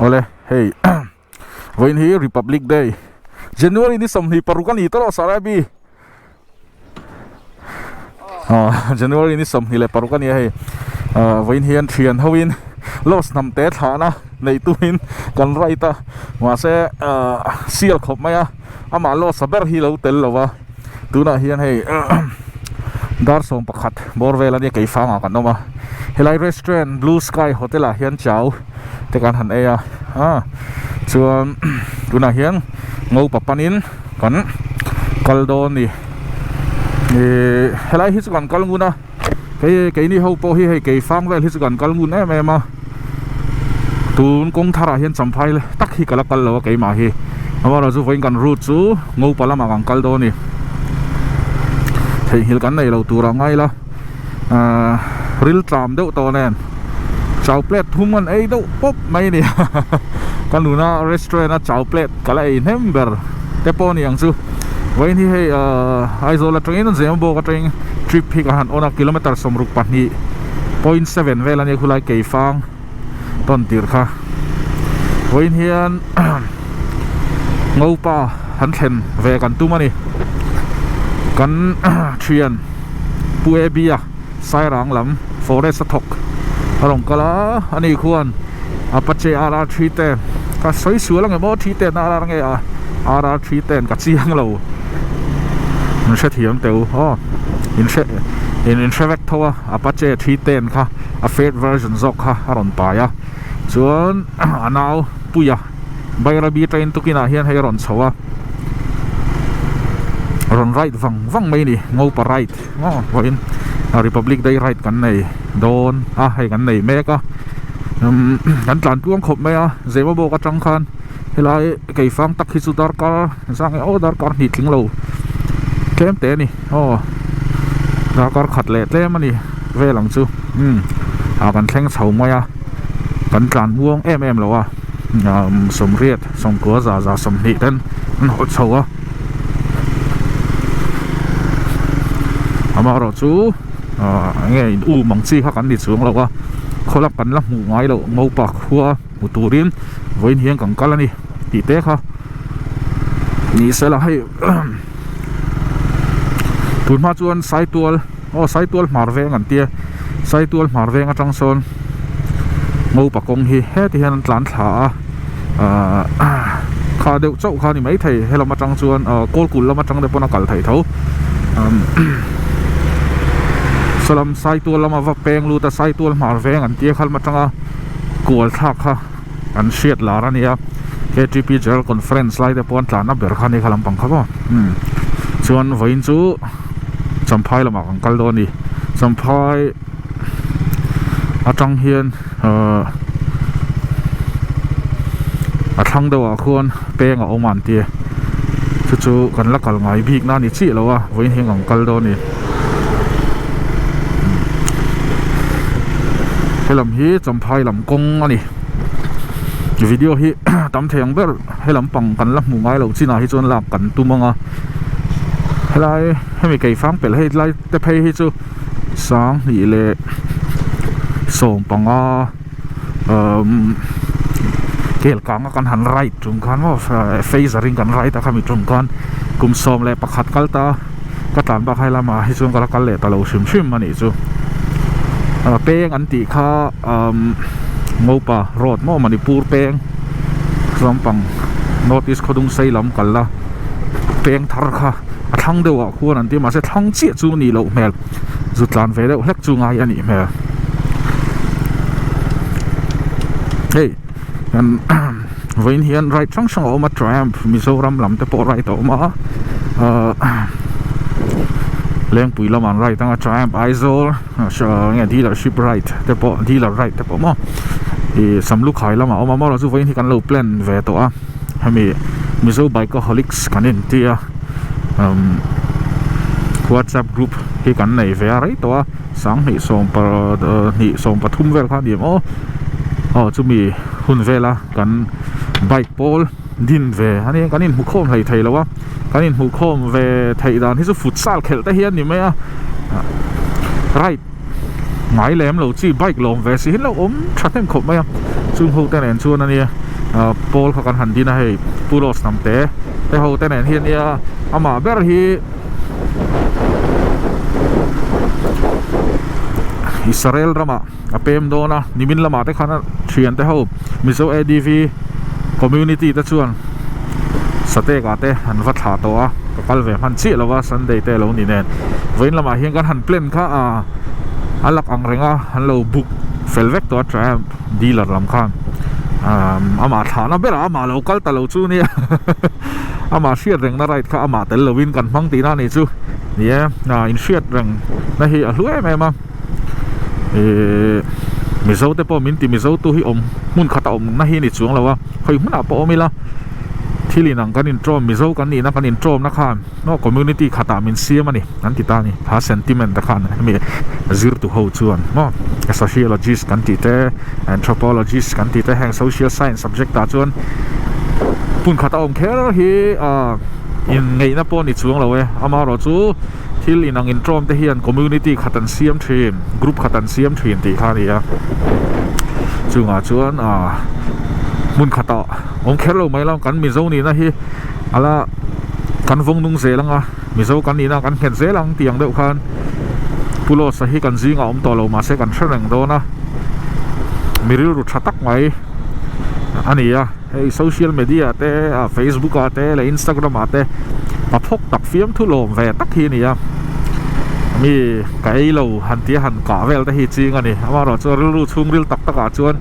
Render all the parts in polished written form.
Awle hei vawiin hi Republic Day January ni 26 a ni tawh Sarabi ah January ni 26 a ni a hei ah vawiin hian thian ho in Loss hnam te thlahna neih tumin kan right a mahse ah sial khawp mai a amah Loss a ber hi lo tel lo va tunah hian hei dar 11 bawr vel a nia keifangah kan awm a helai restaurant Blue Sky Hotel ah hian chau te kan han ei a ah chuan tunah hian ngopa panin kan kal dawn a ni ihh helai hi chu kan kal ngun a hei keini ho pawh hi hei keifang vel hi chu kan kal ngun em em a tun kawng tharah hian champhai tak hi ka la kal lo a keimah hi amaherawhchu vawiin kan route chu ngopa lamah kan kal dawn a ni theihnghilh kan nei lo tur a ngai la ahh ril tlam deuh tawh nen chow plate thum an ei deuh pawp mai a ni ka nuna restaurant a chow plate ka la ei hnem ber te pawh a ni ang chu vawiin hi hei ahh Aizawl atangin Zemabawk atangin trip hi ka han on a kilometer 62 point seven vel a nia khulai keifang tawn tir kha vawiin hian ngopa han thlen ve kan tum a ni kan thian Pu Abby-a Sairang lam forest a thawk a rawn kal a ani khuan Apache RR 310 ka sawi sual ang em aw 310 RR nge a RR 310 ka chiang lo in hrethiam teh u aw in hre in in hre vek tho a Apache 310 kha a fat version zawk kha a rawn pai a chuan a nau Puia Bairabi train tukinah hian hei a rawn chho a rawn ride vang vang mai a ni Ngopa ride maw vawiin Republic Day ride kan nei dawn a hei kan nei mek a umm kan tlan tluang khawp mai a Zemabawk atang khan helai keifang tak hi chu darkar zang e aw darkar hnih tling lo tlem te a ni aw darkar khat leh tlem a ni vel ang chu umm ah kan thleng chho mai a kan tlan muang em em lo a umm sawmriat sawmkua za za 20 ten an hawlh chho a amaherawh chu ah enge in um ang chi kha kan ni chuang lo a khawlak kan la hmuh ngai loh ngopa khua hmu turin vawiin hian kan kal a ni tih te kha ni sela hei tun hma chuan saitual aw saitual hmar veng an tia saitual hmar veng atang sawn ngopa kawng hi heti hian an tlan thla a ahh kha deuh chauh kha a ni maithei helam atang chuan ahh kawlkulh lam atang te pawn a kal theih tho sawlam saitual lama va peng lut a saitual hmar veng an tia kha lam atanga kual thlak kha an hriat lar a nia ktp general conference lai te pawh an tlan na ber kha a ni kha lampang kha maw umm chuan vawiin chu champhai lamah kan kal dawn a ni champhai atang hian ahh a thlang deuh ah khuan peng a awm a an tia chu chu kan la kal ngai bik na a ni chiah lo a vawiin hian kan kal dawn a ni helam hi champhai lam kawng a ni video hi tam thei ang ber helam pang kan la hmuh ngai loh chinah hi chuan lak kan tum ang a helai hemi keifang pelh hei lai te phei hi chu 2 leh 15 umm kel kang a kan han ride tum khan maw phaser in kan ride a khami tum khan kum 11 kal ta ka tlan bak hai lamah hi chuan ka la kal leh ta lo hrim hrim a nih chu peng an tih kha umm Ngopa road maw Manipur peng lampang north east khawdung sei lam kal la peng thar kha a thlang deuh ah khuan an ti a mahse thlang chiah chu a nih loh hmel zu tlan ve deuh hlek chu ngai a nih hmel hei vawiin hian ride hrang hrang a awm a Triumph Mizoram lam te pawh ride a awm a ahh Lengpui lamah an ride ang a Triumph Aizawl nge dealership ride te pawh dealer ride te pawh maw ih Samlukhai lamah a awm a amaherawh chu vawiin hi kan lo plan ve tawh a hemi Mizo Bikeaholics kan inti a umm WhatsApp group hi kan nei ve a rei tawh a 2 2 13 vel kha a ni ang aw aw chumi hun vela kan bike pawl din ve a ni kan inhmu khawm hlei thei lo a kan inhmuh khawm ve theih dan hi chu futsal khelh te hi a ni mai a ride ngai lem lo chi bike lawm ve si hi lo awm tha hnem khawp mai a chung ho te nen chuan a nia. Pawl kha kan han din a hei Pu Rose Hnamte te ho te nen hian nia amah ber hi Israel ramah a pem dawn a nimin lamah te khan a thian te ho Mizo ADV community te chuan Satek ah te an va thlah tawh a ka kal ve hman chiah lo va Sunday te alo ni nen vawiin lamah hian kan han plan kha a lak ang reng a an lo book fel vek tawh a Triumph. Dealer lam khan amah thlahna berah amah lo kal ta lo chu nia amah hriat rengna ride kha amah tel lovin kan hmang tihna a nih chu ni e inhriat reng na hi a hlu em em a ihh mizo te pawh min ti mizo tu hi awm hmun khat a awm na hi a ni chuang lo a khawi hmunah pawh awm ila thil inang kan intawm mizo kan nihna kan intawmna khan. Maw community khatah min siam a ni an ti ta a ni. Kha sentiment te khan hemi zirtu ho chuan maw sociologist kan tih te anthropologist kan tih te heng social science subject ah chuan hmun khat a awm kher hi ah inngeihna pawh a ni chuang lo e. Amaherawh chu thil inang intawm te hian community khat an siam thin group khat an siam thin tih kha a ni a. Chungah chuan ah hmun khatah awm kher lo mai lo kan Mizo nihna hi. Ala kan vawng nung zel anga Mizo kan nihna kan nghet zel ang tih ang deuh khan Pu Lawsa hi kan zingah awm tawh lo mahse kan hre reng dawn a mi rilru tha tak mai a ni a hei social media te ah Facebook ah te leh Instagram ah te pa phawk tak fiamthu lawm ve tak hi a ni a mi ka ei lo han tia han kah vel te hi ching a ni amaherawhchu rilru chhungril tak tak ah chuan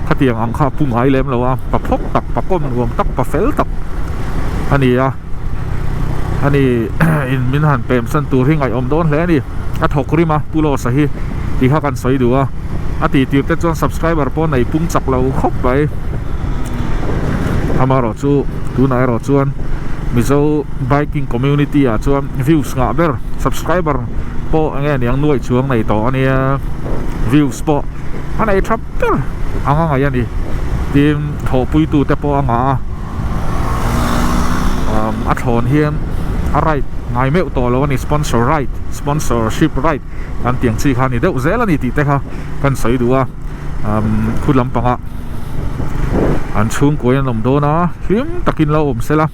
khatiang ang kha a pu ngai lem lo a. Pa phawk tak, pa kawm nuam tak, pa fel tak a ni a, ani in min han pem san tur hi ngaihawm dawn hle a ni. A thawk rim a, Pu Lawsa hi tih kha kan sawi duh a, a tih tir te chuan subscriber pawh nei pung chak lo khawp mai. Amaherawh chu tunah erawh chuan Mizo biking community ah chuan views ngah ber subscriber pawh eng nge niang nuaih chuang nei tawh a nia, views pawh a nei tha ber ang a ngaih a ni tin thawhpui tu te pawh a ngah a umm a thlawn hian a ride ngai meuh tawh lo a ni sponsor ride sponsorship ride kan tih ang chi kha a ni deuh zel a ni tih te kha kan sawi duh a umm khu lampangah an chhungkuain an awm dawn a hlim takin lo awm sela.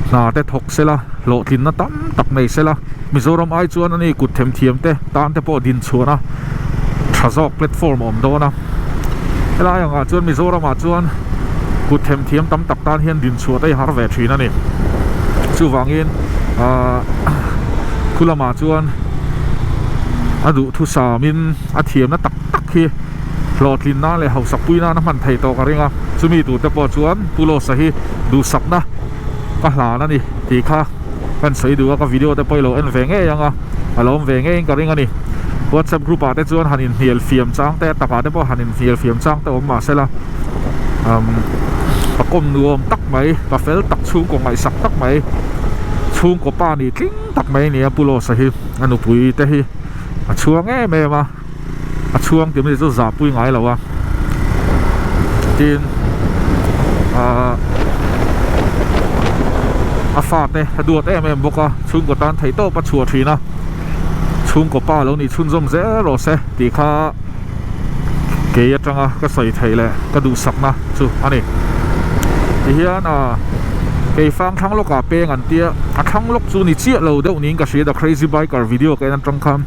Hna te thawk sela, hlawhtlinna tam tak nei sela, Mizoram ai chuan ani kut themthiam te tan te pawh din chhuahna tha zawk platform a awm dawn a. Helai angah chuan Mizoramah chuan kut themthiam tam tak tan hian din chhuah te hi har ve thin a ni. Chuvangin ahh khu lamah chuan a duhthusamin a thiamna tak tak hi hlawhtlin nan leh hausak pui nan a hman thei tawh ka ring a, chumi tur te pawh chuan Pu Lawsa hi duhsakna ka hlan a ni tih kha kan sawi duh a, ka video te pawh i lo en ve ngei ang a, a lo awm ve ngeiin ka ring a ni. WhatsApp group ah te chuan han inhnial fiam chang te, a takah te pawh han inhnial fiam chang te awm mah sela umm pa kawm nuam tak mai, pa fel tak chhungkaw ngaihsak tak mai, chhungkaw pa ni tling tak mai a ni a Pu Lawsa hi, a nupui te hi a chhuang em em a. a chhuang tih mai chu zah pui ngai lo a tin ahh a fate a duat em em bawk a chhungkaw tan theih tawp a chhuah thin a chhungkaw pa lo nih chhunzawm zel rawh se tih kha kei atanga ka sawi theih leh ka duhsakna chu a ni tihian ahh kei fang thlang lawkah peng an tia a thlang lawk chu ni chiah lo deuh niin ka hria the crazy biker video ka en atang khan.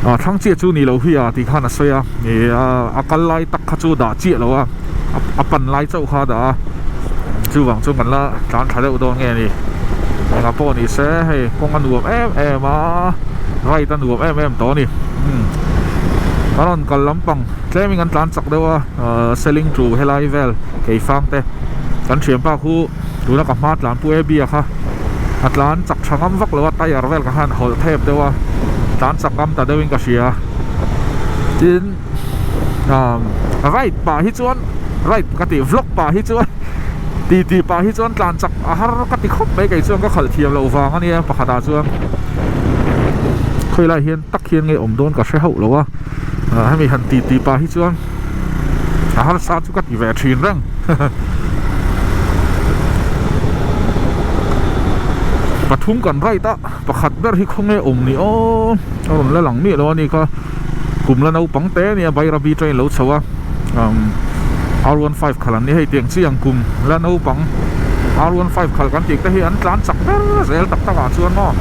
Ah thlang chiah chu ni lo hi a tih khan a sawi a ih a kal lai tak kha chu dah chiah lo a a pan lai chauh kha a dah a chuvang chuan kan la tlan tha deuh dawn nge ni engah pawh ni se hei kawng a nuam em em a ride a nuam em em tawh a ni umm kan rawn kal lampang tlemin kan tlan chak deuh a ah selling tu helai vel keifang te kan thianpa khu tuna ka hma tlan pu Abby-a kha a tlan chak tha ngam vak lo a tyre vel ka han hawlh thep deuh a tlan chak ngam ta deuhin ka hria tin ah ride pah hi chuan ride ka tih vlog pah hi chuan ti ti pah hi chuan tlan chak a har ka ti khawp mai kei chuan ka khalh thiam loh vang a nia pakhatah chuan khawilai hian tak hian nge awm dawn ka hre hauh lo a hemi han ti ti pah hi chuan. A harsa chu ka ti ve thin reng. Pathum kan right a, pakhat ber hi khawnge awm ni aw, a rawn la lang miah lo a ni kha. Kum la naupang te a nia Bairabi train lo chho a, umm. R one five khalh an ni hei tiang chi ang kum la naupang R one five khalh kan tih te hi an tlan chak ber zel tak tak ah chuan maw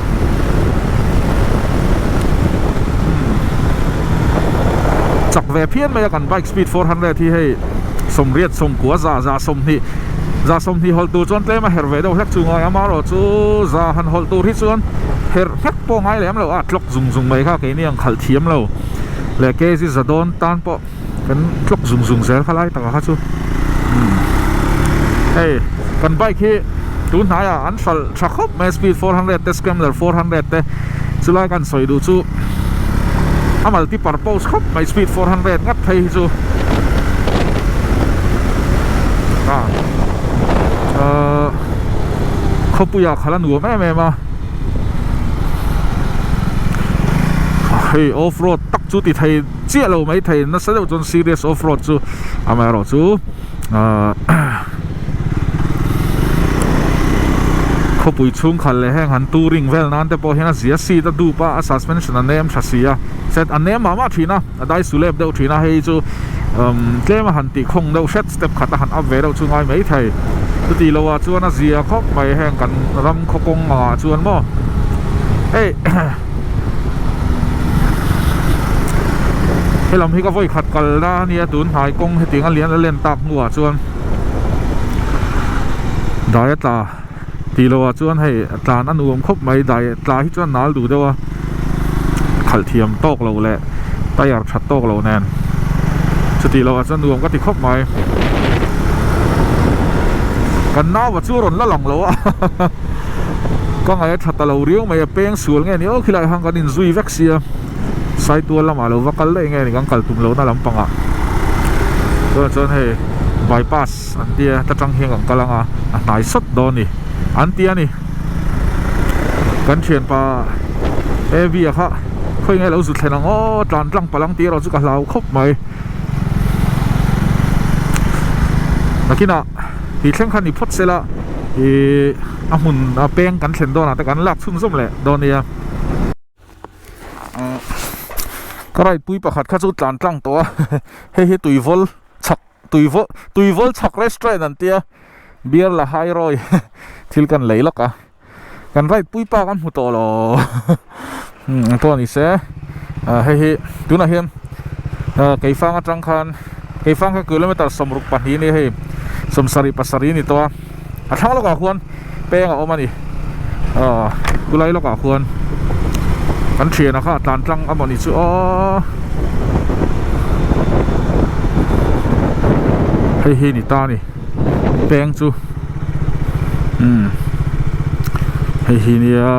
chak ve phian mai a kan bike speed 400 hi hei sawmriat sawmkua za za sawmhnih za sawmhnih hawlh tur chuan tlem a herh ve deuh hlek chu ngai amaherawh chu za han hawlh tur hi chuan herh hlek pawh ngai lem lo a tlawk zung zung mai kha keini ang khalh thiam lo leh kg za dawn tan pawh kan tlawk zung zung zel kha lai takah kha chu hei kan bike hi tun hnaiah an hralh tha khawp mai a speed 400 te scrambler 400 te chulai kan sawi duh chu a multi purpose khawp mai speed 400 ngat phei hi chu a ahh khawpuiah khalh a nuam em em a hei off road tak chu ti thei chiah lo mai thei nasa deuh chuan serious off road chu amaherawh chu ahh khawpui chhung khalh leh heng han touring vel nan te pawh hian a zia seat a dup a a suspension a nem tha si a set a nem mah mah thin a a dai su lep deuh thin a hei chu umm tlem a han tih khawng deuh hret step khat a han up ve deuh chu ngai mai thei chuti lo ah chuan a zia khawp mai heng kan ram khaw kawng ang ah chuan maw hei. Helam hi ka vawi khat kal na a nia tun hnai kawng hetiang a lian a len tak hnuah chuan dai a tla tih loh ah chuan hei a tlan a nuam khawp mai dai tla hi chuan nal duh deuh a khalh thiam tawk loh leh tyre that tawk loh nen chutih loh ah chuan nuam ka ti khawp mai kan nau a chu a rawn la lang lo a ka ngaih a tha ta lo riau mai a peng sual nge ni aw khilai hang kan inzui vek sia Saitual lamah lo va kal daih nge ni kan kal tum lohna lampangah tunah chuan hei bypass an tia ta tang hian kan kal ang a a hnai sawt dawn a ni an ti a ni kan thianpa A V a kha khawi nge lo zu thlen ang aw tlan tlang palh ang tih erawh chu ka hlau khawp mai nakinah tih thleng kha ni phawt sela ihh a hmun a peng kan thlen dawnah te kan lak chhunzawm leh dawn nia. Ka ride pui pakhat kha chu tlan tlang tawh a hei hi tuivawl chhak tuivawl tuivawl chhak restaurant an tia beer la hai rawi thil kan lei lawk a kan ride pui pa kan hmu tawh lo umm pawh ni se ah hei hi tunah hian ah keifang atang khan keifang kha kilometer 62 a ni hei 77 a ni tawh a. A thlang lawkah khuan peng a awm a ni aw chulai lawkah khuan kan thiana kha a tlan tlang a mawni chu aw hei hi ni ta a ni peng chu umm hei hi nia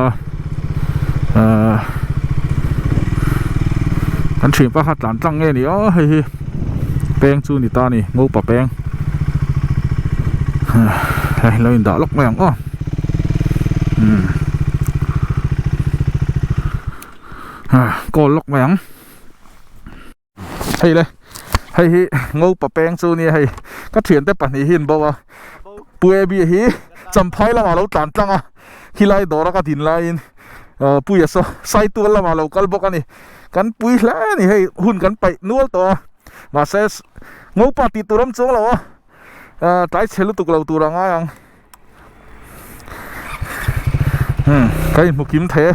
ahh kan thianpa kha a tlan tlang nge ni aw hei hi. Peng chu ni ta a ni ngopa peng hei lo in dah lawk mai ang aw umm call lawk mai ang hei le hei hi ngopa peng chu nia hei ka thiante pahnih hi an bo a pu abby hi champhai lamah a lo tlan tlang a khilai dawra ka din laiin puia saw saitual lamah a lo kal bawk a ni. Kan pui hle a ni hei hun kan paih nual tawh a mahse ngopa tih tur awm chuang lo a ah tlai chhe lutuk lo tur a ngai ang umm ka inhmu kim thei e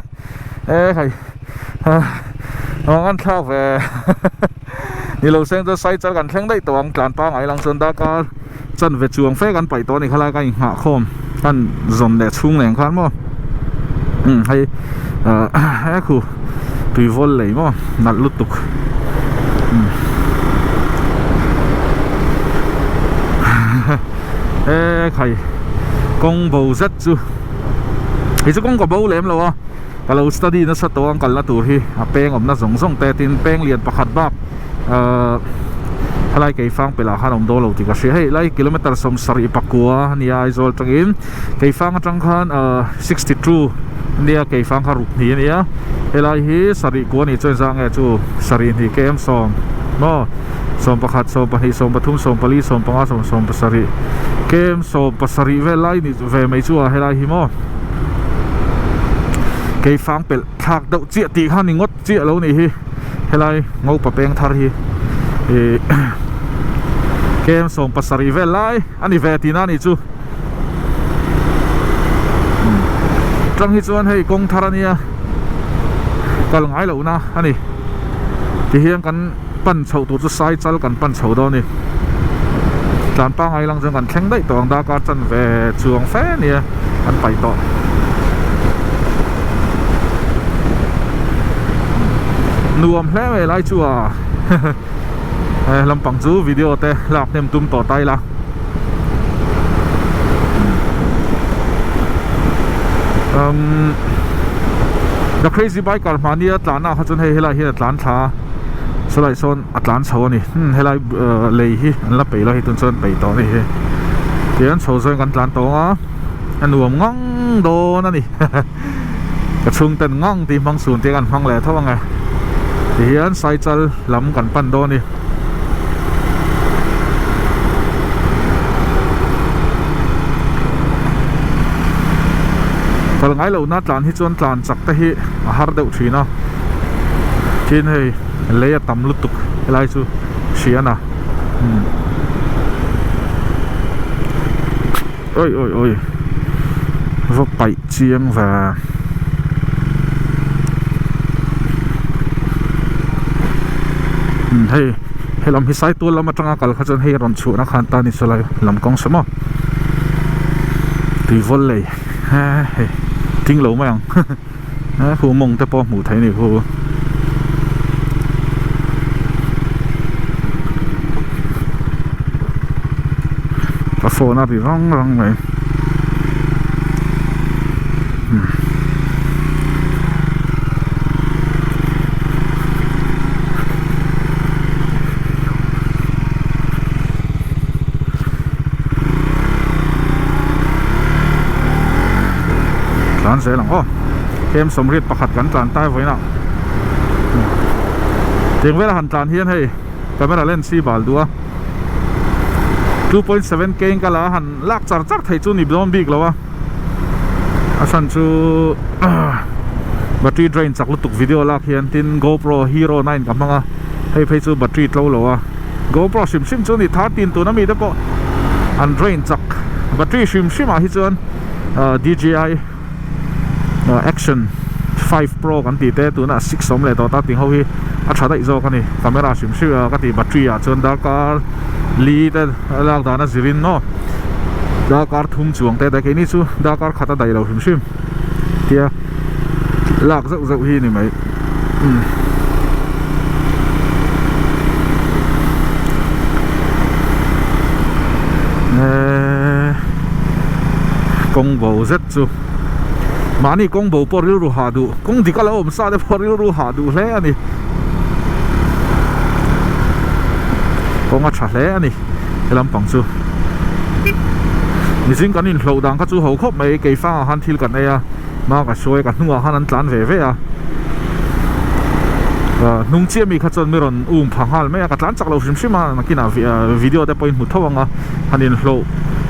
e hei ah an thlak ve ni lo seng chuan sai chal kan thleng daih tawh ang tlan pangai lang chuan darkar chanve chuang fe kan paih tawh a ni khalai ka inghah khawm kan zawn leh chhung nen khan maw umm hei ah he khu tui vawl lei maw nalh lutuk umm e khai kawng bo zet chu hei chu kawng ka bo lem lo a ka lo study nasa tawh ang kalna tur hi a peng awmna zawng zawng te tin peng lian pakhat bak ahh helai keifang pelh ah khan a awm dawn lo tih ka hria hei lai kilometer 79 a nia Aizawl atangin keifang atang khan ahh 62 ania keifang kha ruk hnih a nia helai hi sarih kua anih chuan zang nge chu sarih hnih km sawm maw 11 12 13 14 15 17 km 17 vel lai ni ve mai chu a helai hi maw keifang pelh thlak deuh chiah tih kha ni ngawt. Chiah lo nih hi helai ngopa peng thar hi ih Kem 70 vel lai a ni ve tihna a nih chu. Tang hi chuan hei kawng thar a nia kal ngai lohna a ni. Tihian kan pan chhoh tur chu sai chal kan pan chho dawn a ni. Tlan pangngai lang chuan kan thleng daih tawh ang darkar chanve chuang fe a nia kan paih tawh. Nuam hle mai lai chu a he lampang chu video te lak hnem tum tawh ta ila umm the crazy biker hmahnia tlan ah kha chuan hei helai hian a tlan thla a sawlai sawn a tlan chho a ni hmm helai lei hi an la peih lo hei tun chuan peih tawh a ni hi tihian chho zawng kan tlan tawng a a nuam ngang dawn a ni. Ka chhungten ngang tih hmang sun te kan hmang leh tho ang e. Tihian Saichal lam kan pan dawn a ni. Kal ngai lohna tlan hi chuan tlan chak te hi a har deuh thin a. Tin hei lei a tam lutuk helai chu hrian a. Oi oi oi va paih chiang ve umm hei helam hi saitual lam atanga kal kha chuan hei a rawn chhuahna khan ta ni sawlai lam kawng saw maw tui vawl lei he hei ting lo mai ang he khu mawng te pawh hmuh theih a ni khu. Ka phone a ri rang rang mai Tlan zel ang aw kem 81 kan tlan tai vawiinah tiang vela han tlan hian hei camera lens hi bal duh a 2.7 k in ka la a han lak char char theih chu ni dawn bik lo a a chhan chu battery drain chak lutuk video lak hian tin GoPro hero 9 ka hmang a hei phei chu battery tlo lo a GoPro hrim hrim chu ni 13 tuna mi te pawh an drain chak battery hrim hrim ah hi chuan D_J_I action 5 pro kan tih te tunah 6 awm leh tawh ta tih ho hi a tha daih zawk a ni camera hrim hrim ah ka tih battery ah chuan darkar li te lak dan a zirin maw darkar thum chuang te keini chu darkar khat a daih lo hrim hrim tia lak zeuh zeuh hi a ni mai umm. Kawng bo zet chu mahni kawng bo pawh rilru hah duh kawng dik a lo awm sa te pawh rilru hah duh hle a ni kawng a tha hle a ni he lampang chu mihring kan inhloh dan kha chu ho khawp mai keifangah khan thil kan ei a. Hma ka hruai ka hnungah khan an tlan ve ve a hnung chiah mi kha chuan mi rawn um pha nghal mai a ka tlan chak lo hrim hrim a nakinah video te pawhin hmu tho ang a han inhlawh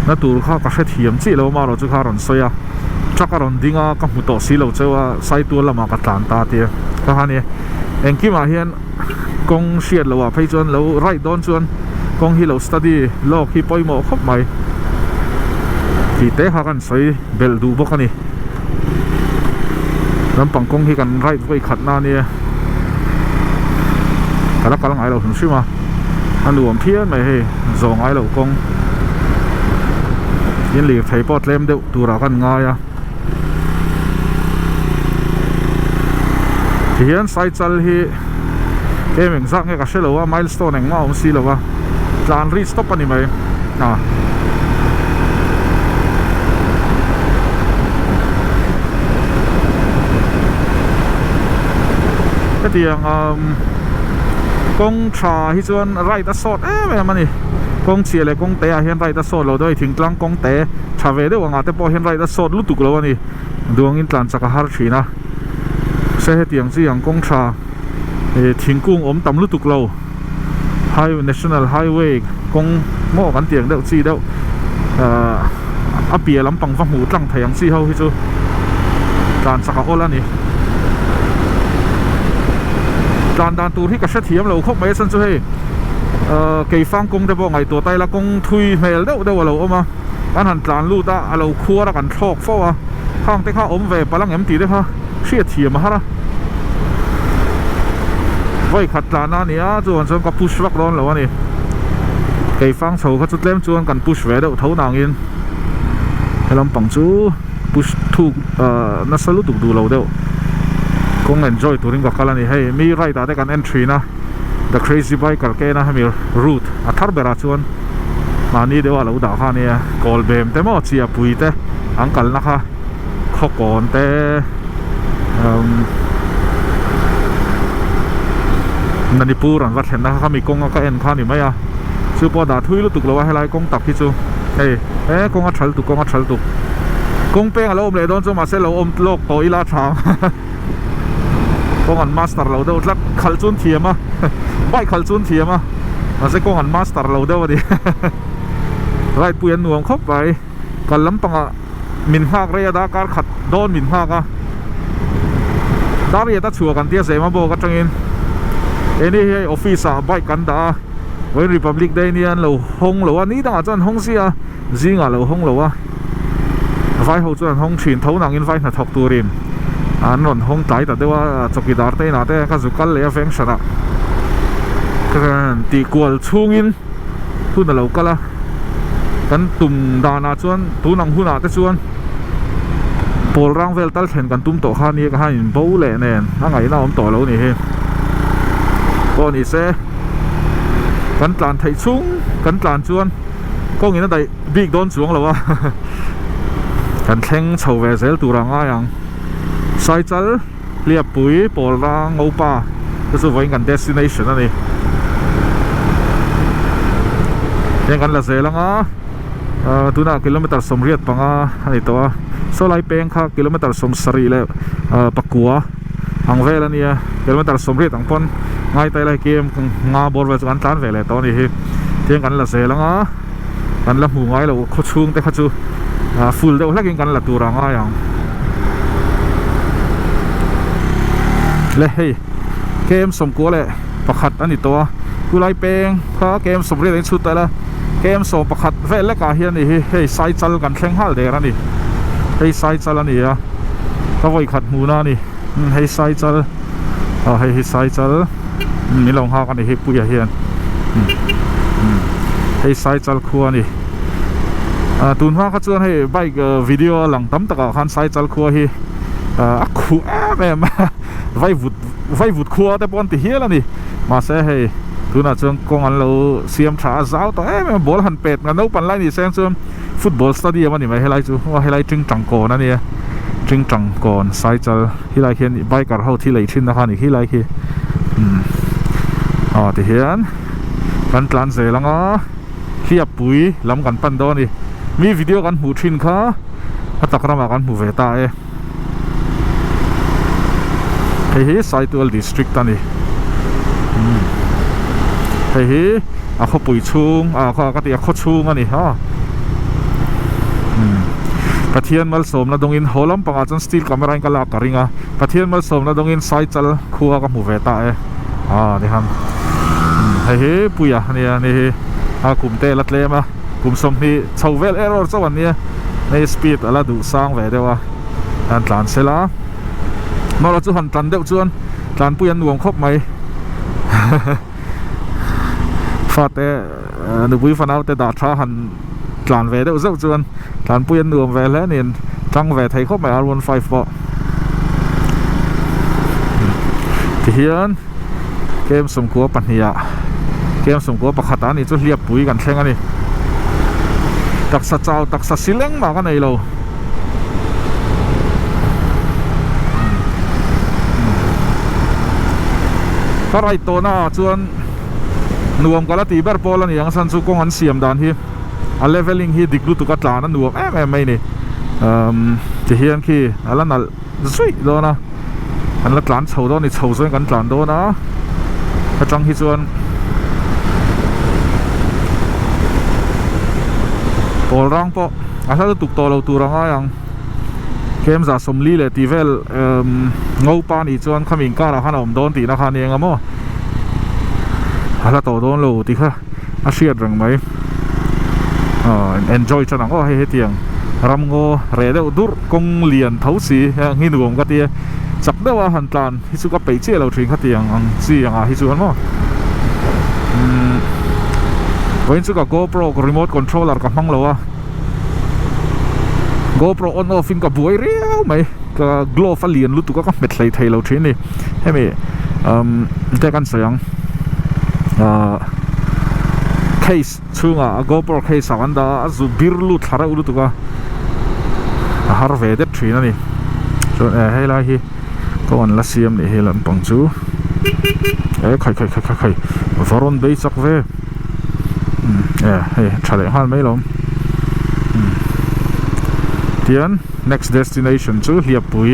na tur kha ka hrethiam chiah lo amaherawh chu kha a rawn sawi a truck a rawn ding a ka hmu tawh si lo cheu a saitual lamah ka tlan ta tia ka han i engkimah hian kawng hriat loh ah phei chuan lo ride dawn chuan kawng hi lo study lawk hi pawimawh khawp mai tih te kha kan sawi belh duh bawk a ni lampang kawng hi kan ride vawi khat na ania ka la kal ngai lo hrim hrim a a nuam phian mai hei zawh ngai loh kawng in lirthei pawh tlem deuh turah kan ngai a. Tihian Saichal hi kem engzat nge ka hre lo a milestone engmah a awm si lo a tlan ri stop a ni mai a. Hetiang umm kawng tha hi chuan ride a sawt em em a ni kawng chhia leh kawng te ah hian ride a sawt lo deuh a hei thingtlang kawng te. Tha ve deuh angah te pawh hian ride a sawt lutuk lo a ni. Duangin tlan chak a har thin a. Se hetiang chi ang kawng tha ih thingkung awm tam lutuk lo. Highway national highway kawng maw kan tih ang deuh chi deuh ahh a piah lampang va hmuh tlang thei ang chi ho hi chu tlan chak a awl a ni. Tlan dan tur hi ka hrethiam lo khawp mai a chhan chu hei. Keifang kawng te pawh ngaihtuah ta ila kawng thui hmel deuh deuh a lo awm a, kan han tlan lut a, a lo khuar a kan thlawk fo a, khang te kha awm ve palh ang em tih te kha hriat thiam a har a. Vawi khat tlan a nia chuan chuan ka push vak dawn lo a ni. Keifang chho kha chu tlem chuan kan push ve deuh tho nangin he lampang chu push thuk nasa lutuk duh lo deuh kawng enjoy turin ka kal a ni. Hei mi ride ah te kan en thin a. The Crazy Biker kena hemi route a thar berah chuan mahni deuha lo dah kha ania kawl bem te maw chiahpui te an kalna kha khawkawn te umm Manipur an va thlenna kha khami kawnga ka en kha a ni mai a chu pawh dah thui lutuk lo a helai kawng tak hi chu hei he kawng a thal tuk kawng a thal tuk kawng peng a lo awm leh dawn chu mahse lo awm lawk tawh ila a tha ang. Kawng an master lo deuh tlat khalh chu an thiam a bike khalh chu an thiam a mahse kawng an master lo deuh a ni ride pui an nuam khawp mai kal lampangah min nghak rei a darkar khat dawn min nghak a dariat a chhuah kan tia zema bawk atangin keini hi hei office ah bike kan dah a vawiin republic day nia an lo hawng lo a ni dangah chuan an hawng sia zingah lo hawng lo a vai ho chuan an hawng thin tho nangin vai hnathawk turin an rawn hawng tlai ta deuh a chawkidar te inah te ka zu kal leh a veng hranah tih kual chhungin hun a lo kal a kan tum danah chuan tun ang hunah te chuan pawl rang vel tal thlen kan tum tawh kha nia ka han in bo leh nen a ngaihna awm tawh lo ni hi pawh ni se kan tlan theih chhung kan tlan chuan. Kawngin a daih bik dawn chuang lo a kan thleng chho ve zel tur a ngai ang Saichal Hliappui Pawlrang Ngopa te chu vawiin kan destination a ni heng kan la zel ang a tunah kilometer 85 a ni tawh a saw lai peng kha kilometer 70 leh pakua ang vel a nia kilometer 80 ang pawn ngai ta ila hei km nga bawr vel chu kan tlan ve leh tawh a ni hi tiang kan la zel ang a kan la hmu ngai lo khaw chhung te kha chu full deuh hlek in kan la tur a ngai ang le hei km 11 a ni tawh a khulai peng kha km 80 a inchhut ta ila km 11 vel lekah hian ni hi hei saichal kan thleng nghal der a ni hei saichal a ni a ka vawi khat hmuhna a ni. Hei saichal aw hei hi saichal min lo nghak a ni hi puia hian hei saichal khua a ni ah tun hma kha chuan hei bike video a lang tam takah khan saichal khua hi a khuh em em a vaivut vaivut khua te pawh an ti hial a ni mahse hei tunah chuan kawng an lo siam tha a zau tawh em em a ball han pet naupan lai ni se ang chuan. Football stadium a ni mai helai chu aw helai tingtang kawn a nia tingtang kawn saichal helai khian biker ho thil ei thin na kha a ni khilai khi umm aw tihian kan tlan zel ang a hliappui lam kan pan dawn a ni mi video kan hmuh thin kha a tak ramah kan hmu ve ta e hei hi Saitual district a ni umm hei hi a khawpui chhung ah kha ka ti a khaw chhung a ni ha umm Pathian malsawmna dawngin haw lampangah chuan steel camera in ka lak ka ring a Pathian malsawmna dawngin Saichal khua ka hmu ve ta e ah ni han umm hei hi Puia a nia ni hi a kum te la tlem a. Kum 20 chho vel error chauh an nia hei speed a la duh sang ve deuh a an tlan sel a mawla chu han tlan deuh chuan tlanpui an nuam khawp mai fate nupui fanau te dah tha han tlan ve deuh zeuh chuan tlanpui an nuam ve hle a ni tang ve thei khawp mai r one five pawh tihian. Kem sawmkua pahnih ah kem sawmkua pakhat ah a nih chu hliappui kan thleng a ni. Taksa chau taksa si leng mah ka nei lo. Ka ride tawhna ah chuan nuam ka la tih ber pawl a ni ang chhan chu kawng an siam dan hi a leveling hi dik lutuk a tlan a nuam em em mai a ni. Umm tihian khi a la nalh. Zuih dawn a kan la tlan chho dawn a ni chho zawng in kan tlan dawn a atang hi chuan pawl rang pawh a hla lutuk tawh lo tur a ngai ang kemza 40 leh tih vel emm ngopa nih chuan khami inkar ah khan a awm dawn tihna kha a ni eng a maw A hla tawh dawn lo tih kha a hriat reng mai. Aw enjoy tan ang aw hei hetiang ramngaw reh deuh durh kawng lian tho si hi nuam ka tia chak deuh a han tlan hi chu ka peih chiah lo thin khatiang ang chi angah hi chuan maw umm vawiin chu ka GoPro remote controller ka hmang lo a GoPro on off in ka buai riau mai ka glove a lian lutuk a ka hmet hlei thei lo thin a ni hemi umm te kan sawi ang ahh case chhungah a GoPro case ah kan dah a a zu bir lut thla reuh lutuk a a har ve det thin a ni chuan eh helai hi kawng an la siam nih hi lampang chu eh khai khai khai khai khai va rawn bei chak ve umm eh hei tha leh nghal mai lawm umm tian next destination chu hliappui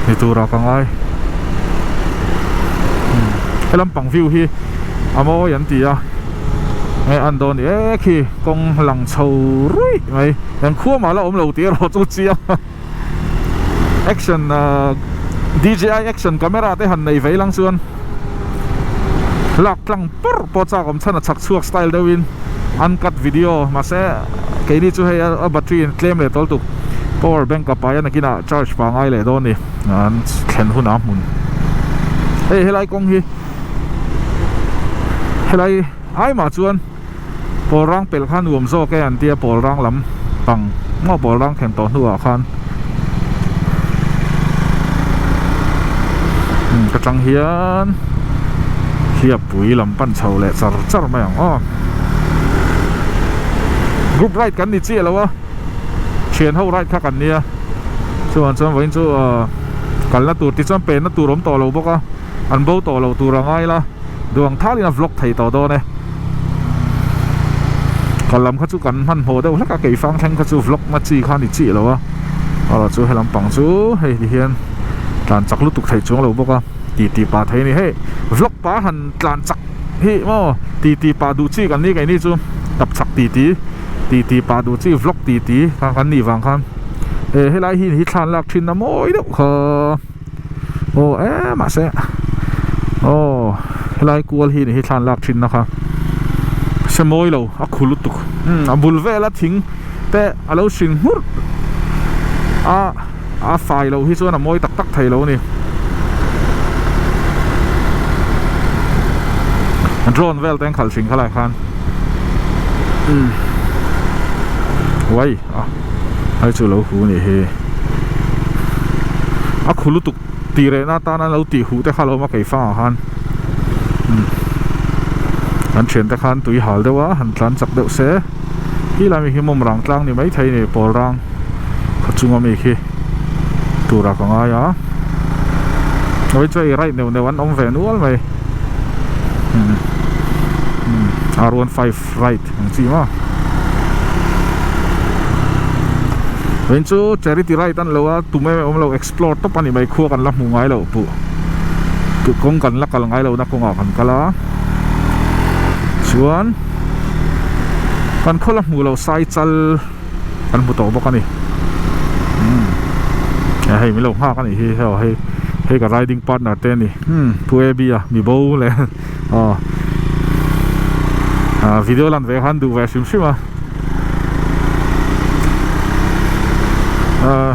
ni turah ka ngai umm he lampang view hi a mawi an ti a nge an dawn ni e khi kawng lang chho ruih mai eng khua mah la awm lo tih erawh chu chiang a. Action ahh D_J_I action camera te han nei vei lang chuan lak tlang pawrh pawh chak awm chhan a chhak chhuak style deuh in uncut video mahse keini chu hei a battery in tlem leh tawl tuk power bank a pai a nakinah charge pangai leh dawn a ni an thlen hunah hmun hei helai kawng hi helai ai mah chuan. Pawl rang pelh kha nuam zawk e an tia pawl rang lam pang maw pawl rang thlen tawh hnuah khan umm ka tang hian hliappui lam pan chho leh char char mai ang aw group ride kan ni chiah lo a thian ho ride kha kan nia chuan chuan vawiin chu ahh kalna tur tichuan penna tur awm tawh lo bawk a an bo tawh lo tur a ngai la. Duang thalin a vlog thei tawh dawn e. Kal lam kha chu kan hmanhmawh deuh hlek a, keifang thleng kha chu vlog na chi kha a ni chih lo a. Erawh chu he lampang chu hei ti hian tlan chak lutuk theih chuang lo bawk a, ti ti pah thei a ni. Hei vlog pa han tlan chak hi maw ti ti pah duh chi kan ni keini chu tap chak ti ti ti ti pah duh chi vlog ti ti kha kan nih vang khan e helai hi hi thlan lak thin a mawi deuh kha. Aw e mahse aw helai kual hi ni hi thlan lak thin na kha se mawi lo a khu lutuk umm a bul vel a thing te a lo hring hmurh a a fai loh hi chuan a mawi tak tak thei lo a ni drone vel te an khalh hring khalai khan umm uai. A hei chu lo hu nih hi a khu lutuk tih reh na atana lo tih huh te kha lo awm a keifang ah khan umm kan thian te khan tui hal deuh a han tlan chak deuh se khi lai mi khi mawm rang tlang ni maithei a ni pawl rang khaw chunga mi khi turah ka ngai a awii chu hei right neuh neuh an awm ve nual mai umm umm r 15 right. Ang chi maw? Vawiin chu charity ride an lo a, tum em em awm lo explore tawp a ni mai khua kan la hmu ngai lo puh kawng kan la kal ngai lo na kawngah kan kal a chuan kan khaw la hmu lo sai chal kan hmu tawh bawk a ni umm hei min lo nghak a nih hi hei hei ka riding partner te a ni umm pu A_B a mi bo leh. Aw ah video lan ve khan duh ve hrim hrim a ah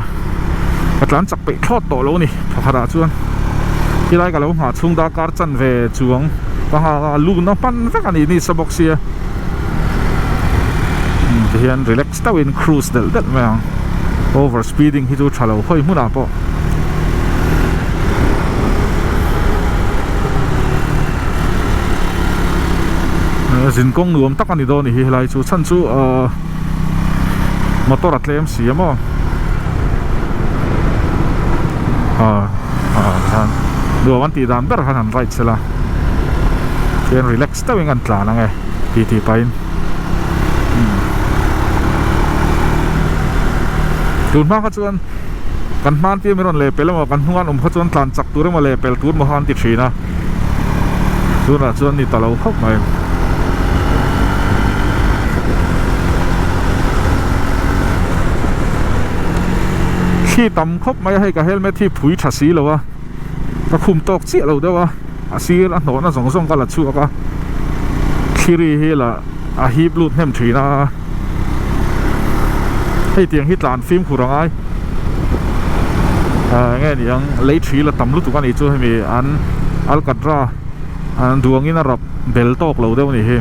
ka tlan chak peih thlawt tawh lo a ni pakhat ah chuan helai ka lo nghah chhung darkar chan ve chuang ka nghak a lun a hman vek a ni nisa bawk sia tihian relax deuhin cruise delh delh mai ang over speeding hi chu tha lo khawi hmunah pawh. Zin kawng nuam tak a ni dawn a ni hi helai chu chhan chu ahh motor a tlem si a maw ah ah khan nuam an tih dan ber khan han ride sela chuan relax deuhin an tlan ang e tih tih pahin tun hma kha chuan kan hman tir min rawn leh pel emaw kan hnung an awm kha chuan tlan chak tur emaw leh pel tur emaw kha an ti thin a tunah chuan ni ta lo khawp mai. Thli tam khawp mai a hei ka helmet hi phui tha si lo a ka khum tawk chiah lo deuh a a sir a hnawhna zawng zawng ka la chhuak a. Thiri hi la a hip lut hnem thin a, hei tiang hi tlan fimkhur a ngai ah enge ni ang lei thi la tam lutuk a nih chu hemi an alkatra an duangin a rap bel tawk lo deuh a nih hi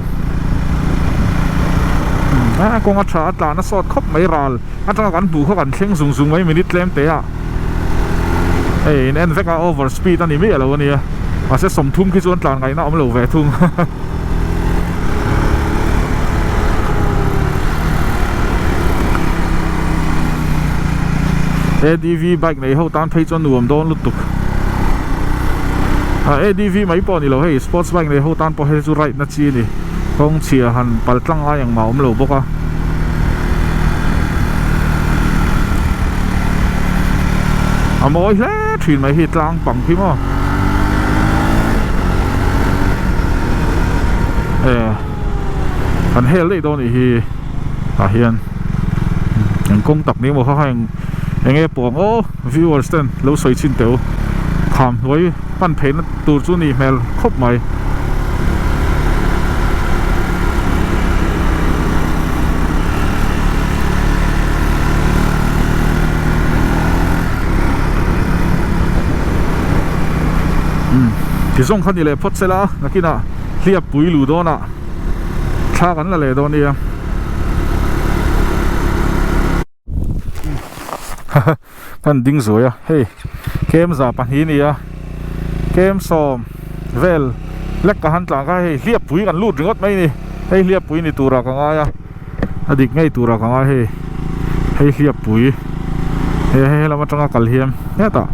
a kawng a tha a tlan a sawt khawp mai ral atanga kan hmuh kha kan thleng zung zung mai minute tlem te ah hei in en vek a over speed a ni miah lo a nia mahse 30 khi chuan tlan ngaihna a awm lo ve thung. ADV bike nei ho tan phei chuan nuam dawn lutuk ah ADV mai pawh a ni lo hei sports bike nei ho tan pawh hei chu ride na chi a ni kawng chhia han pal tlang ngai ang mah a awm lo bawk a. A mawi hle thin mai hi tlang pang khi maw e kan hel daih dawn nih hi tah hian eng kawng tak ni emaw kha kha eng enge pawng aw viewers ten lo sawi chhin teh u kham hnuai pan pheina tur chu nih hmel khawp mai. Umm ti zawng kha ni leh phawt sela nakinah hliap pui luh dawnah thla kan la leh dawn nia. Kan ding zuai a hei kem za pahnih a ni a kem sawm vel lek ka han tlang kha hei hliap pui kan lut ringawt mai a ni hei hliap pui ni turah ka ngai a a dik ngei turah ka ngai hei hei hliap pui he hei lam atanga kal hian hetah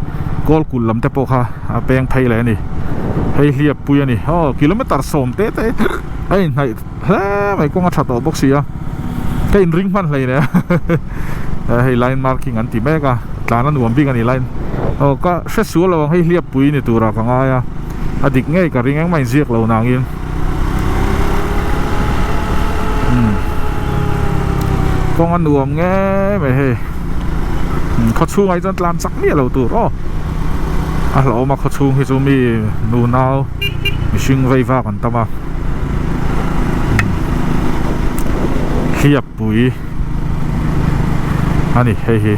kawl kulh lam te pawh kha a peng phei leh a ni hei hliap pui a ni aw kilometer sawm te te a inhnaih hle mai kawng a tha tawh bawk si a ka inring hman hlei leh a hei line marking an ti mek a tlan a nuam bik a ni line aw ka hre sual lo ang hei hliap pui ni turah ka ngai a a dik ngei ka ring engmah inziak lo nangin umm kawng a nuam ngei mai hei khaw chhungah hi chuan tlan chak miah lo tur aw a hlauhawm a khaw chhung hi chu mi nunau mihring vei vak an tam a hliappui a ni hei hi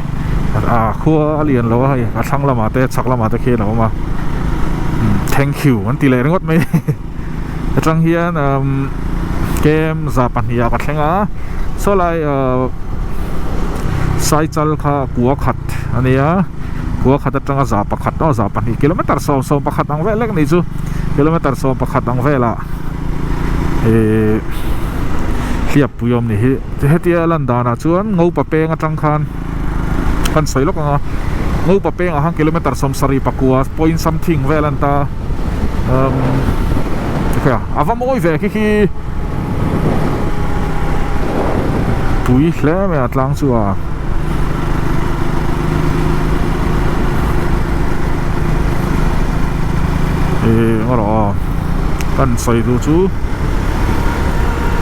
ah khua a lian lo a hei a thlang lamah te chhak lamah te khian a awm a thank you an ti leh ringawt mai atang hian umm kem za pahnih ah ka thleng a saw lai ahh saichal kha kua khat a nia. Khua khat atanga za pakhat aw za pahnih kilometer sawm sawm pakhat ang vel lek ni chu kilometer sawm pakhat ang velah ihh hliappui awm ni hi hetia lan danah chuan ngopa peng atang khan kan sawi lawk ang a ngopa pengah khan kilometer sawm sarih pakua point something vel a ni ta umm a va mawi ve khi khi pui hle mai a tlang chu a. Ih ngaw rawh aw kan sawi duh chu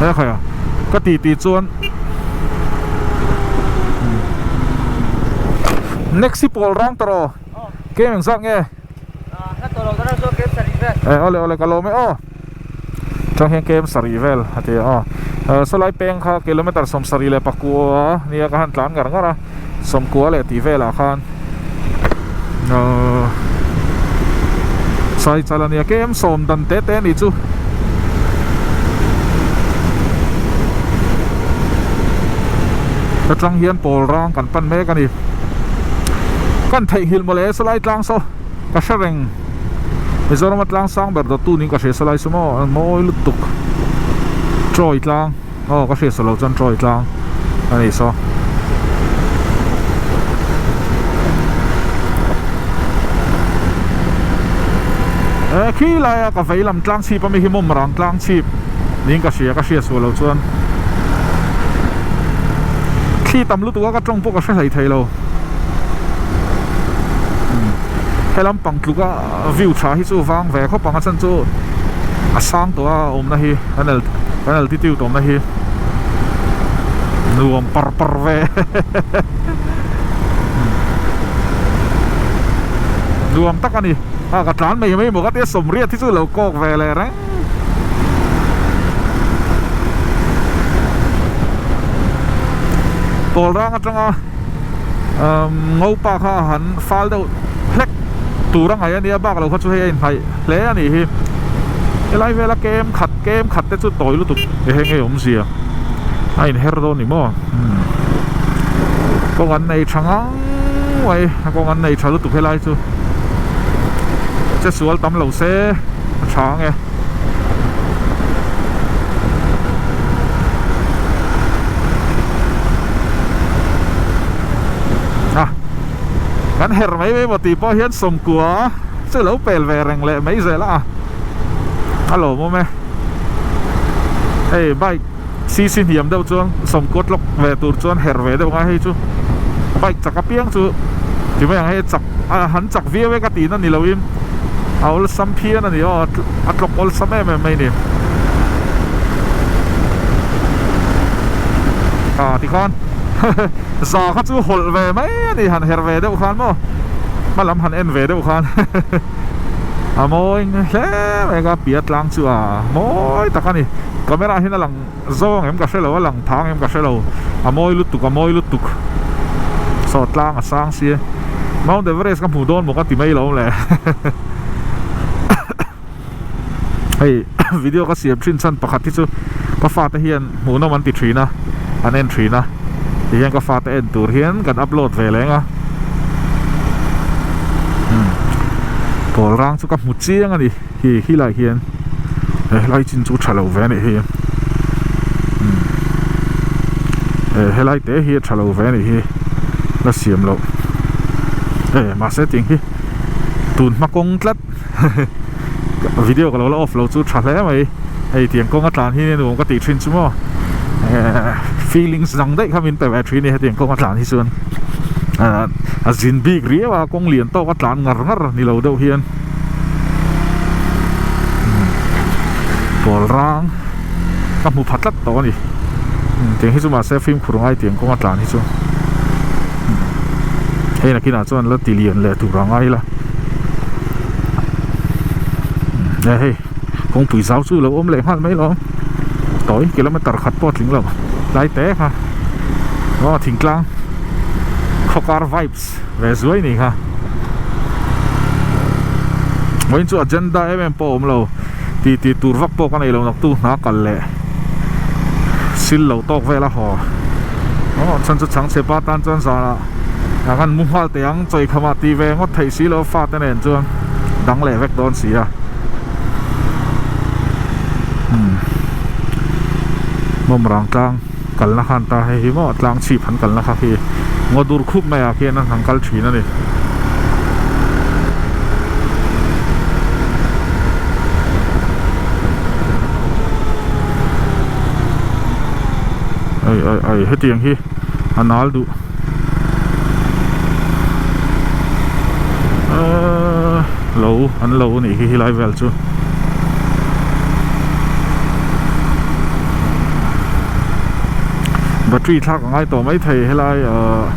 he khai a ka ti tih chuan next hi pawl rang ta rawh kem engzat nge eh awle awle ka lawm e aw. Chuan hian kem sarih vel a ti a sawlai peng kha kilometer sawmsarih leh pakua nia ka han tlan ngar ngar a sawmkua leh tih velah khan ahh sai chal ania kem sawm dan te te anih chu. Atang hian pawl rang kan pan mek a ni kan theihnghilh mawle sawlai tlang saw ka hre reng. Mizoram a tlang sang ber dawttu niin ka hria sa lai chu maw a mawi lutuk Troy tlang aw ka hria sa lo chuan Troy tlang a ni saw. Eh khi laia ka vei lam tlang chhip ami hi mawmrang tlang chhip niin ka hria ka hria suah lo chuan thli tam lutuk a ka tawng pawh ka hre hlei thei lo. Helam pang tluka view tha hi chu vang ve khawp ang a chhan chu a sang tawh a awmna hi kan kan altitude awmna hi nuam par par ve nuam tak a ni a ka tlan mai mai maw ka tia sawmriat hi chu lo kawk ve leh reng. Kawlrang atanga umm Ngopa kha a han fal deuh hlek tur a ngaih a nia bak lo kha chu hei a inhnaih hle a nih hi. Helai vela kem khat kem khat te chu tawi lutuk ehe nge awmzia a inher dawn ni maw umm kawng an nei tha ngang mai a kawng an nei tha lutuk helai chu che sual tam lo se a tha ang e. A kan her mai mai maw tih pawh hian sawmkua chu lo pel ve reng leh mai zel a a lawmawm e hei bike cc hniam deuh chuan sawmkua tlawk ve tur chuan her ve deuh ngai hei chu bike chak apiang chu ti mai ang hei chak a han chak viau e ka tihna ni loin a awlsam phian a ni aw a tlawk awlsam em em mai a ni ah tikhan za kha chu hawlh ve mai a ni han her ve deuh khan maw hma lam han en ve deuh khan a mawi hle mai ka piah tlang chu a mawi tak a ni camera hian a lang zawng em ka hre lo a lang thang em ka hre lo a mawi lutuk a mawi lutuk saw tlang a sang sia Mount Everest ka hmuh dawn maw ka ti mai lo le hei video ka siam thin chhan pakhat hi chu ka fate hian hmuhnawm an ti thin a an en thin a tihian ka fate en tur hian kan upload ve leng a pawl rang chu ka hmu chiang a ni. Hi helai hian he helai chin chu tha lo ve a nih hi umm helai te hi a tha lo ve a nih hi la siam loh e mahse tiang hi tun hma kawng tlat video ka lo la off lo chu tha hle mai hei tiang kawng a tlan hi nuam ka tih thin chu maw feelings dang daih kha min pe ve thin a ni hetiang kawng a tlan hi chuan a zin bik riau a kawng lian tawk a tlan ngar ngar ni lo deuh hian. Pawl rang ka hmu pha tlat tawh a ni tiang hi chu mahse fimkhur ngai tiang kawnga tlan hi chu hei nakinah chuan la ti lian leh tur a ngai la e hei kawngpui zau chu lo awm leh nghal mai lo tawi kilometer khat pawh a tling lo tlai te kha aw thingtlang khawkar vibes. Ve zuai ni kha. Vawiin chu agenda em em pawh a awm lo. Ti ti tur vak pawh ka nei lo naktu hna kal leh sil lo tawk vel a haw. Aw chhan chu chhang chhe pa tan chuan zanah a kan mu nghal teh ang chawi khamah ti ve ngawt theih si lo fate nen chuan dang leh vek dawn si a. Umm Mawmrang tlang. Kalna khan ta hei hi maw tlang chhip han kalna kha khi ngaw dur khup mai ah khian an han kal thin a ni. Ai ai ai hetiang hi a nal duh ahh lo an lo nih hi helai vel chu. Battery thlak a ngai tawh mai thei helai ahh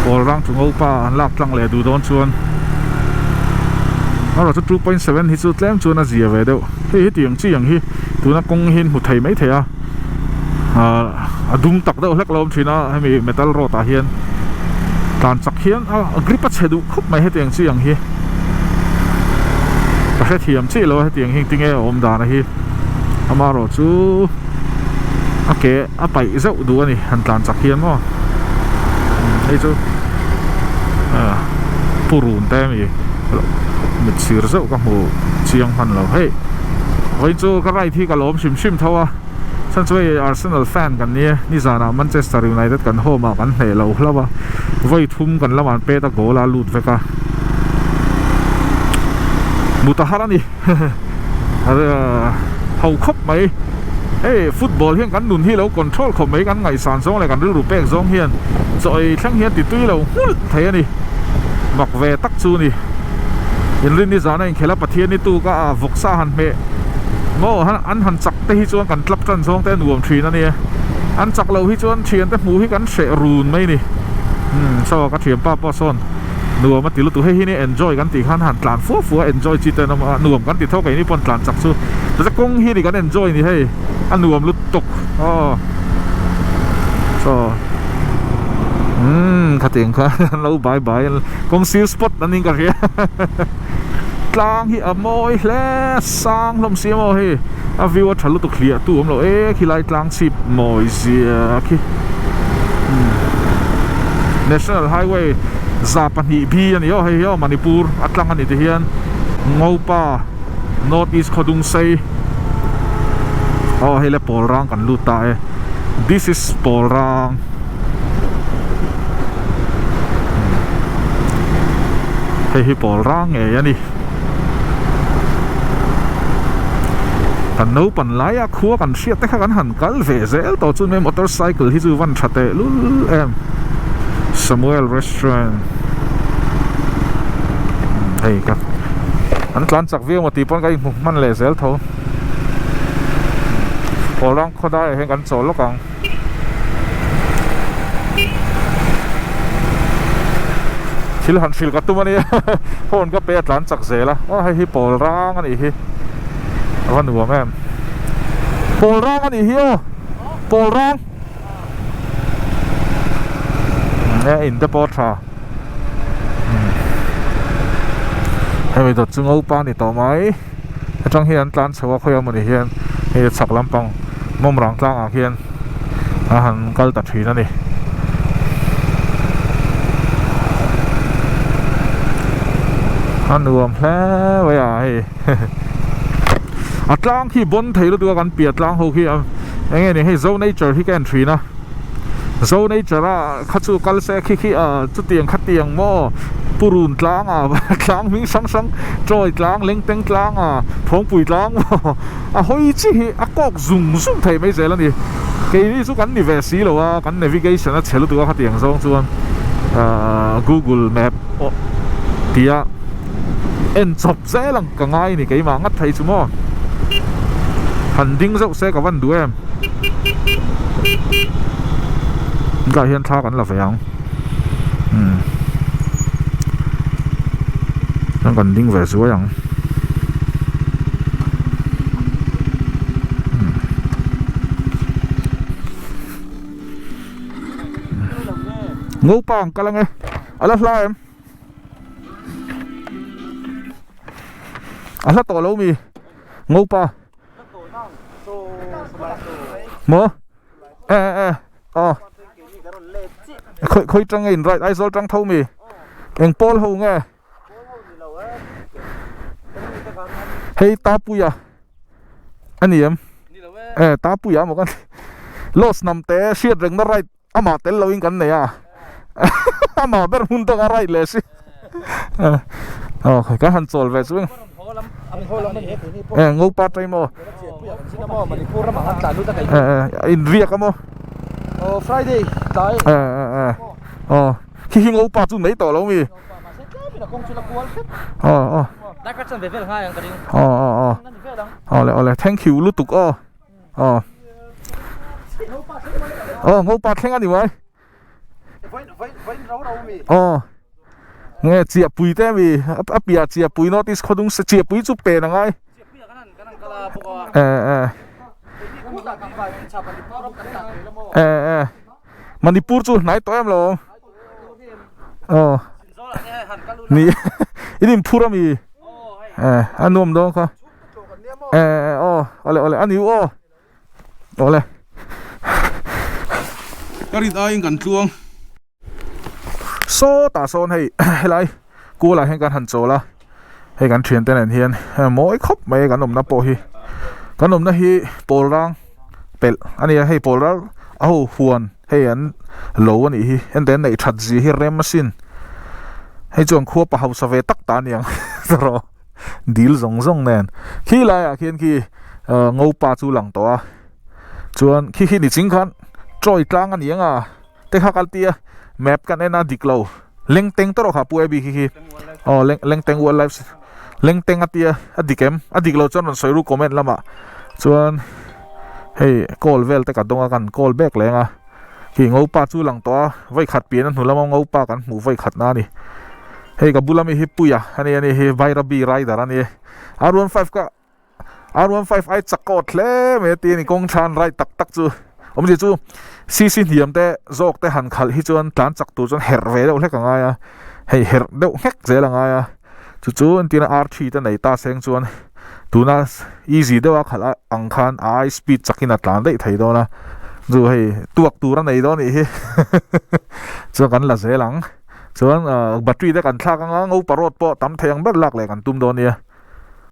pawl rang chu ngopa an lak tlang leh duh dawn chuan erawh chu 2.7 hi chu tlem chuan a zia ve deuh hei hi tiang chi ang hi tuna kawng hi an hmu thei mai thei a ahh a dum tak deuh hlek lo awm thin a hemi metal road ah hian tlan chak hian a grip a chhe duh khawp mai hetiang chi ang hi ka hrethiam chiah lo a hetiang hi engtinge a awm dan a hi amaherawh chu a ke a paih zeuh duh a ni han tlan chak hian maw hei chu ah purun te ami mit sir zeuh ka hmu chiang hman lo hei vawiin chu ka ride hi ka lawm hrim hrim tho a. Chhan chu hei Arsenal fan kan ni e, nizanah Manchester United kan home ah kan hneh lo hlauh a, vawi thum kan lamah an pet a goal a lut vek a, mut a har a ni ho khawp mai, hei football hian kan nun hi lo control khawp mai kan ngaihsan zawng leh kan rilru pek zawng hian chaw ei thleng hian ti tui lo nghulh thei a ni, mak ve tak chu ni, inrin nizana inkhel a Pathian ni tuk a vawksa han hmeh maw an han chak te hi chuan kan tlap tan zawng te a nuam thin a nia an chak loh hi chuan thian te hmuh hi kan hreh run mai a ni umm saw ka thianpa pawh sawn nuam a ti lutuk hei hi ni enjoy kan tih khan han tlan fua fua enjoy chi te an awm a nuam kan ti tho keini pawn tlan chak chu kawng hi ni kan enjoy ni hei a nuam lutuk aw. Saw umm khatiang khan an lo bai bai a kawng sir spot an niin ka hria tlang hi a mawi hle sang hlawm si maw hei a view a tha lutuk hliah tu awm lo e khilai tlang chhip mawi zia khi national highway 2 B a ni aw hei hi aw Manipur a tlang a ni ti hian Ngopa North East Khawdung sei aw hei le pawl rang kan lut ta e this is pawl rang hei hi pawl rang ngei a ni kan naupan laia khua kan hriat te kha kan han kal ve zel tawh chu mai motor cycle hi chu van tha teh lul em Samuel restaurant hei ka an tlan chak viau maw tih pawn ka inhmu hman leh zel tho pawl rang khaw daiah hian kan chawl lawk ang. Thil han hrilh ka tum a nia phone ka pe a tlan chak zel a aw hei hi pawl rang a nih hi a va nuam em pawl rang a nih hi aw pawl rang e in te pawh a tha hemi dawt chu ngopa a ni tawh mai. Atang hian an tlan chho a khawi amawni hian hei chhak lampang mawmrang tlangah khian a han kal ta thin a ni. A nuam hle mai a hei a tlang khi bawn thei lutuk a kan piah tlang ho khi a eng nge ni hei zo nature hi ka en thin a zo nature a kha chu kal se khi khi ah chutiang khatiang maw purun tlang ah tlang hming hrang hrang chawi tlang lengteng tlang ah phawngpui tlang maw a hawi chi hi a kawk zung zung thei mai zel a ni keini chu kan ni ve si lo a kan navigation a chhe lutuk a khatiang zawng chuan ahh google map aw tia en chawp zel ang ka ngai a ni keimah ngat thei chu maw han ding zauh se ka van duh em. Tlaiah hian thla kan la ve ang umm chuan kan ding ve zuai ang Ngopa ang kal ange a la hla em a hla tawh lo mi Ngopa. Maw e e aw khawi khawi tang nge in ride Aizawl tang tho mi eng pawl ho nge hei Tapuia a ni em e Tapuia maw kan Lost hnam te hriat reng na ride amah tel lo in kan nei a amah ber hmun tawk a right leh si aw kan han chawl ve chu e ngopa train maw e in riak a maw e e aw khi hi ngopa chu nei tawh lo mi aw aw aw aw aw awle awle thank you lutuk aw. Aw Aw ngopa thleng a ni mai Aw Nge chiahpui te ami a piah chiahpui north east khawdung se chiahpui chu pen a ngai E e E e Manipur chu hnai tawh em lo Aw Ni in inphur ami E a nuam dawn kha. E aw awle awle a ni u aw awle ka rin aiin kan tluang sawtah sawn hei helai kualah hian kan han chawl a hei kan thiante nen hian mawi khawp mai kan awmna pawh hi kan awmna hi pawl rang pelh a ni a hei pawl rang a ho huan hei an lo a nih hi ente an neih that zia hi rem asin hei chuan khua pa hausa ve tak ta a ni ang erawh. Dil zawng zawng nen khi laiah khian khi ah ngopa chu lang tawh a chuan khi khi ni ching khan chawi tlang a ni ang a te kha kal tia map kan en a dik lo lengteng tawrh kha pu abi khi khi aw leng lengteng wildlife lengteng a tia a dik em a dik lo chuan rawn sawi ru comment lamah chuan hei call vel te ka dawng a kan call back leng a khi ngopa chu lang tawh a vawikhat pian a hnu lama ngopa kan hmuh vawikhat na a ni. Hei ka bula mi hi Puia a ni a ni hi Bairabi rider a ni R15 ka R15 ai chak ka awt hle mai a ti a ni kawng tha an ride tak tak chu Awmzia chu cc hniam te zawk te han khalh hi chuan tlan chak tur chuan herh ve deuh hlek a ngai a, hei herh deuh nghek zel a ngai a, chu chu entirna R3 te nei ta seng chuan tuna easy deuha khalh a ang khan a ai speed chakin a tlan daih thei dawn a, chu hei tuak tur a nei dawn anih hi chuan kan la zel ang chuan battery te kan thlak anga ngopa road pawh tam thei ang ber lak leh kan tum dawn nia.